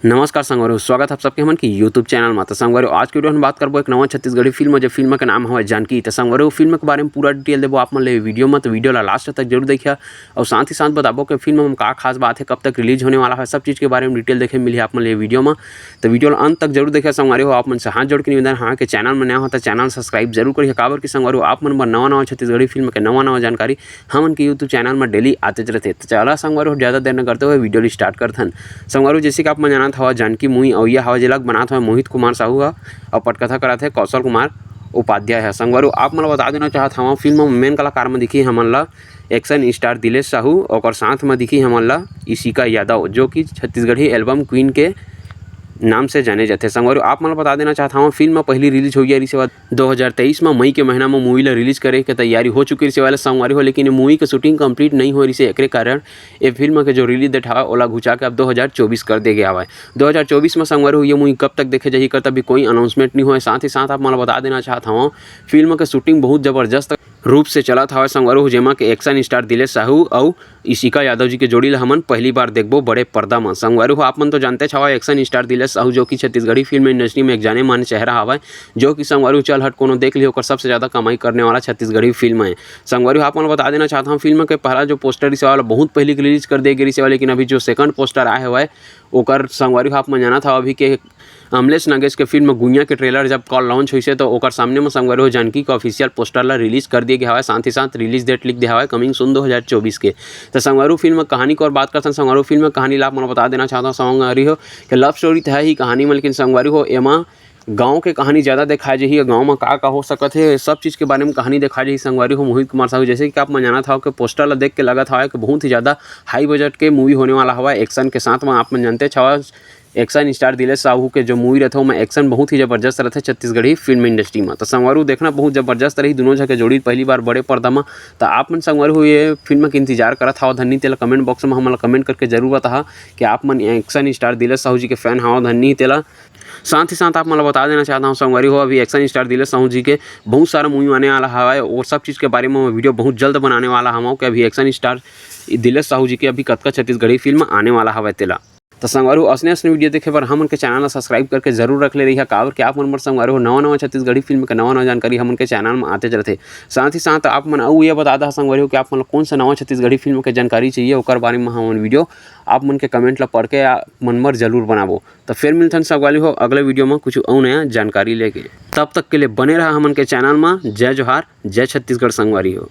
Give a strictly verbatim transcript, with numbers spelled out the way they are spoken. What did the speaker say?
नमस्कार संगवारी हो, स्वागत है आप सबके हमन के YouTube चैनल में। तो संगवारी हो, आज के वीडियो में बात करबो एक नवा छत्तीसगढ़ी फिल्म, जो फिल्म के नाम हवे जानकी। तो संगवारी हो, फिल्म के बारे में पूरा डिटेल देबो आप मन ले वीडियो में, तो वीडियो ला लास्ट तक जरूर देखिया। और साथ ही साथ बताबो कि फिल्म में का खास बात है, कब तक रिलीज होने वाला है, सब चीज़ के बारे में डिटेल देखे मिली आप मन ले वीडियो में। तो वीडियो ला अंत तक जरूर देखिया संगवारी हो। आप मन से हाथ जोड़ के निवेदन है कि चैनल में नया हो तो चैनल सब्सक्राइब जरूर करिए, काबर कि संगवारी हो, आप मन बर नवा नवा छत्तीसगढ़ी फिल्म के नवा नवा जानकारी हमन के YouTube चैनल में डेली आतेच रहिथे। तो चला संगवारी हो, ज़्यादा देर न करते हुए वीडियो ला स्टार्ट करथन। संगवारी हो, जैसे कि आप मन जानत हवा, जानकी मूवी अवइया हवा, जेला बनात हवे मोहित कुमार साहू ह, और पटकथा करत हे कौशल कुमार उपाध्याय ह। संगवारी हो, आप मन ला बता देना चाहत हवा, फिल्म में मेन कलाकार में दिखही हमन ला एक्शन स्टार दिलेश साहू, ओकर साथ में दिखही हमन ला इशिका यादव, जो कि छत्तीसगढ़ी एल्बम क्वीन के नाम से जाने जाथे। संगवारी हो, आप मन ला बता देना चाहत हवा, फिल्म पहली रिलीज होइया रहिस हवय दो हज़ार तेईस में, मई के महीना में मूवी ला रिलीज करे के तैयारी हो चुके रहिस हवय संगवारी हो, लेकिन ये मूवी के शूटिंग कंप्लीट नहीं हो रहिस हे, एकरे कारण ये फिल्म के जो रिलीज डेट हवय, ओला घुचा के अब दो हज़ार चौबीस कर दे गया हवय। दो हज़ार चौबीस में संगवारी हो, ये मूवी कब तक देखे जाही, कर तभी कोई अनाउंसमेंट नहीं होय। साथ ही साथ आप मन ला बता देना चाहत हवं, फिल्म के शूटिंग बहुत जबरदस्त रूप से चलत हवय संगवारी हो, जेमा के एक्शन स्टार दिलेश साहू अउ इशिका यादव जी के जोड़ी ला हमन पहली बार देखबो बड़े पर्दा म। संगवारी हो, आप मन तो जानते हवा, एक्शन स्टार दिलेश साहू, जो कि छत्तीसगढ़ी फिल्म इंडस्ट्री में एक जाने माने चेहरा हवय, जो कि संगवारी हो, चल हट कोनो देख लियो, ओकर सबसे ज़्यादा कमाई करने वाला छत्तीसगढ़ी फिल्म है। संगवारी हो, आप मन ला बता देना चाहत हवं, फिल्म के पहला जो पोस्टर रिहिस हवय, बहुत पहली रिलीज कर दे गे रिहिस हवय, लेकिन अभी जो सेकंड पोस्टर आए हवय, ओकर संगवारी हो, आप मन जानत हव, अभी के अमलेश नागेश के फिल्म गुइयां के ट्रेलर जब कल लॉन्च होइसे, तो ओकर सामने में संगवारी हो, जानकी के ऑफिशियल पोस्टर ला रिलीज कर दिए गए हवय। साथ ही साथ रिलीज डेट लिख दिया हवय कमिंग सून दो हज़ार चौबीस के। तो संगवारी हो, फिल्म कहानी के और बात करथन, संगवारी हो, फिल्म कहानी ला आप मन ला बता देना चाहत हवं संगवारी हो कि लव स्टोरी तो है ही कहानी में, लेकिन संगवारी हो, एमा गांव के कहानी ज़्यादा दिखाए जाही, गांव में का का हो सकत हे, सब चीज़ के बारे में कहानी दिखाए जाही संगवारी हो। मोहित कुमार साहू, जैसे कि आप मन जानत हव कि पोस्टर ला देख के लगत हवय कि बहुत ही ज़्यादा हाई बजट के मूवी होने वाला हवय एक्शन के साथ में। आप मन जानते हवा, एक्शन स्टार दिलेश साहू के जो मूवी रहिथे, ओमा एक्शन बहुत ही जबरदस्त रहिथे छत्तीसगढ़ी फिल्म इंडस्ट्री में। तो संगवारी हो, देखना बहुत जबरदस्त रही दोनों झन के जोड़ी पहली बार बड़े पर्दा में। तो आप मन संगवारी हो, ये फिल्म के इंतजार करत हव धन नहीं, तेला कमेंट बॉक्स में हमन ला कमेंट करके जरूर बताहा कि आप मन एक्शन स्टार दिलेश साहू जी के फैन हव धन नहीं, तेला। साथ ही साथ आप मन ला बता देना चाहत हवं संगवारी हो, अभी एक्शन स्टार दिलेश साहू जी के बहुत सारा मूवी आने वाला हवय, और सब चीज़ के बारे में मैं वीडियो बहुत जल्द बनाने वाला हवं कि अभी एक्शन स्टार दिलेश साहू जी के अभी कतका छत्तीसगढ़ी फिल्म आने वाला हवय तेला। तो संगवारी हो, असने असने वीडियो देखे बर हमन के चैनल ला सब्सक्राइब करके जरूर रख ले रहिहा, काबर कि आप मन बर संगवारी हो, नवा नवा छत्तीसगढ़ी फिल्म के नवा नवा जानकारी हमन के चैनल में आते रहथे। साथ ही साथ आप मन अउ ये बता दहा संगवारी हो कि आप मन ला कौन सा नवा छत्तीसगढ़ी फिल्म के जानकारी चाहिए, ओकर बारे में हमन वीडियो आप मन के कमेंट ला पढ़ के आप मन बर जरूर बनाबो। तो फिर मिलथन संगवारी हो अगले वीडियो में कुछ अउ नया जानकारी लेके। तब तक के लिए बने रहा हमन के चैनल में। जय जोहार, जय छत्तीसगढ़ संगवारी हो।